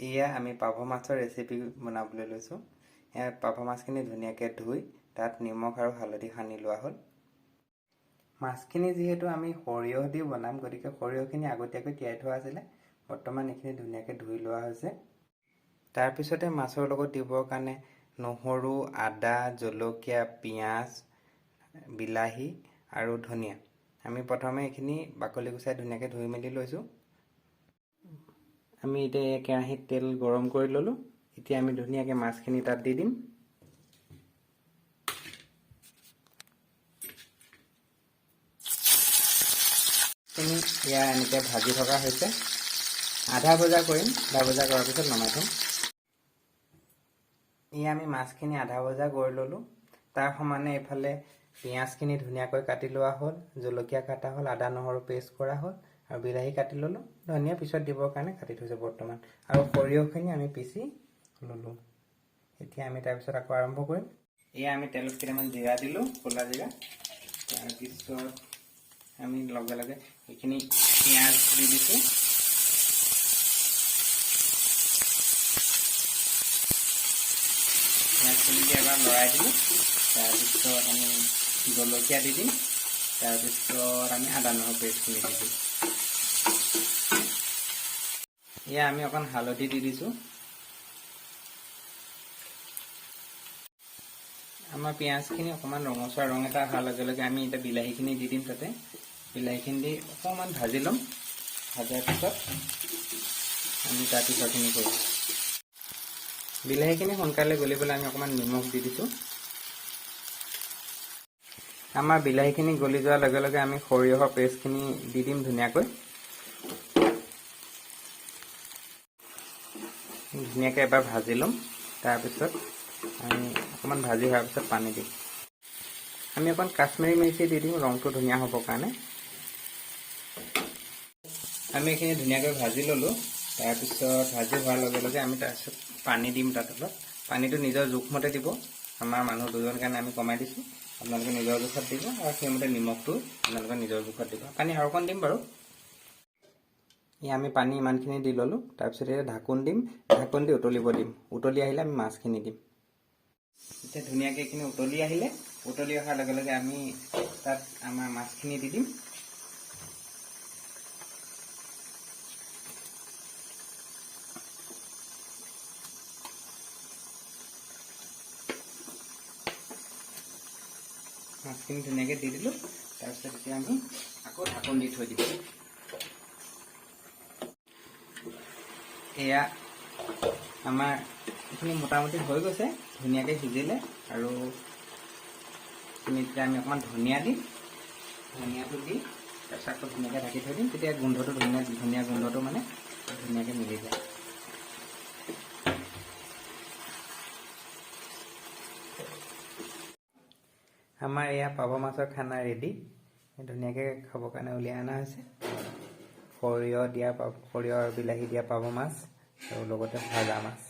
এয়া আমি পাভ মাছৰ ৰেচিপি বনাবলৈ লৈছোঁ। এয়া পাভ মাছখিনি ধুনীয়াকৈ ধুই তাত নিমখ আৰু হালধি সানি লোৱা হ'ল। মাছখিনি যিহেতু আমি সৰিয়হ দি বনাম, গতিকে সৰিয়হখিনি আগতীয়াকৈ তিয়াই থোৱা আছিলে, বৰ্তমান এইখিনি ধুনীয়াকৈ ধুই লোৱা হৈছে। তাৰপিছতে মাছৰ লগত দিবৰ কাৰণে নহৰু, আদা, জলকীয়া, পিঁয়াজ, বিলাহী আৰু ধনিয়া আমি প্ৰথমে এইখিনি বাকলি গুচাই ধুনীয়াকৈ ধুই মেলি লৈছোঁ। আমি এতিয়া কেৰাহীত তেল গৰম কৰি ল'লোঁ। এতিয়া আমি ধুনীয়াকৈ মাছখিনি তাত দি দিম। এয়া এনেকৈ ভাজি থকা হৈছে। আধা ভজা কৰিম, আধা ভজা কৰাৰ পিছত নমাই থ'ম। এয়া আমি মাছখিনি আধা ভজা কৰি ল'লোঁ। তাৰ সমানে এইফালে পিঁয়াজখিনি ধুনীয়াকৈ কাটি লোৱা হ'ল, জলকীয়া কাটা হ'ল, আদা নহৰু পেষ্ট কৰা হ'ল আৰু বিলাহী কাটি ল'লোঁ। ধনিয়া পিছত দিবৰ কাৰণে কাটি থৈছোঁ বৰ্তমান। আৰু সৰিয়হখিনি আমি পিচি ল'লোঁ। এতিয়া আমি তাৰপিছত আকৌ আৰম্ভ কৰিম। এয়া আমি তেলত কেইটামান জিৰা দিলোঁ, ক'লা জিৰা। তাৰপিছত আমি লগে লগে এইখিনি পিঁয়াজ দি দিছোঁ। পিঁয়াজখিনি দি এবাৰ লৰাই দিলোঁ। তাৰপিছত আমি জলকীয়া দি দিম। তাৰপিছত আমি আদা নহৰু পেষ্টখিনি দি দিম। এয়া আমি অকণ হালধি দি দিছোঁ। আমাৰ পিঁয়াজখিনি অকণমান ৰঙচুৱা ৰং এটা অহাৰ লগে লগে আমি এতিয়া বিলাহীখিনি দি দিম। তাতে বিলাহীখিনি দি অকণমান ভাজি ল'ম। ভাজাৰ পিছত আমি তাৰ পিছৰখিনি কৰিম। বিলাহীখিনি সোনকালে গলিবলৈ আমি অকণমান নিমখ দি দিছোঁ। আমাৰ বিলাহীখিনি গলি যোৱাৰ লগে লগে আমি সৰিয়হৰ পেষ্টখিনি দি দিম ধুনীয়াকৈ। ধুনীয়াকৈ এবাৰ ভাজি ল'ম। তাৰপিছত আমি অকণমান ভাজি হোৱাৰ পিছত পানী দিম। আমি অকণ কাশ্মীৰী মিৰ্চি দি দিম, ৰংটো ধুনীয়া হ'বৰ কাৰণে। আমি এইখিনি ধুনীয়াকৈ ভাজি ল'লোঁ। তাৰপিছত ভাজি হোৱাৰ লগে লগে আমি তাৰপিছত পানী দিম। তাত অলপ পানীটো নিজৰ জোখমতে দিব। আমাৰ মানুহ দুজন কাৰণে আমি কমাই দিছোঁ, আপোনালোকে নিজৰ জোখত দিব আৰু সেইমতে নিমখটো আপোনালোকে নিজৰ জোখত দিব। পানী আৰু অকণ দিম বাৰু। আমি পানী ইমানখিনি দি ল'লোঁ। তাৰপিছত এতিয়া ঢাকোন দিম, ঢাকোন দি উতলিব দিম। উতলি আহিলে আমি মাছখিনি দিম। এতিয়া ধুনীয়াকৈ এইখিনি উতলি আহিলে, উতলি অহাৰ লগে লগে আমি তাত আমাৰ মাছখিনি দি দিম। মাছখিনি ধুনীয়াকৈ দি দিলোঁ। তাৰপিছত এতিয়া আমি আকৌ ঢাকোন দি থৈ দিম। এয়া আমাৰ এইখিনি মোটামুটি হৈ গৈছে, ধুনীয়াকৈ সিজিলে। আৰু এতিয়া আমি অকণমান ধনিয়া দিম। ধনিয়াটো দি তাৰপিছত আকৌ ধুনীয়াকৈ ঢাকি থৈ দিম। তেতিয়া গোন্ধটো ধুনীয়া ধুনীয়া গোন্ধটো মানে ধুনীয়াকৈ মিলি যায়। আমাৰ এয়া পাভ মাছৰ খানা ৰেডি। ধুনীয়াকৈ খাবৰ কাৰণে উলিয়াই অনা হৈছে। সৰিয়হ দিয়া, সৰিয়হ আৰু বিলাহী দিয়া পাভ মাছ আৰু লগতে ভাজা মাছ।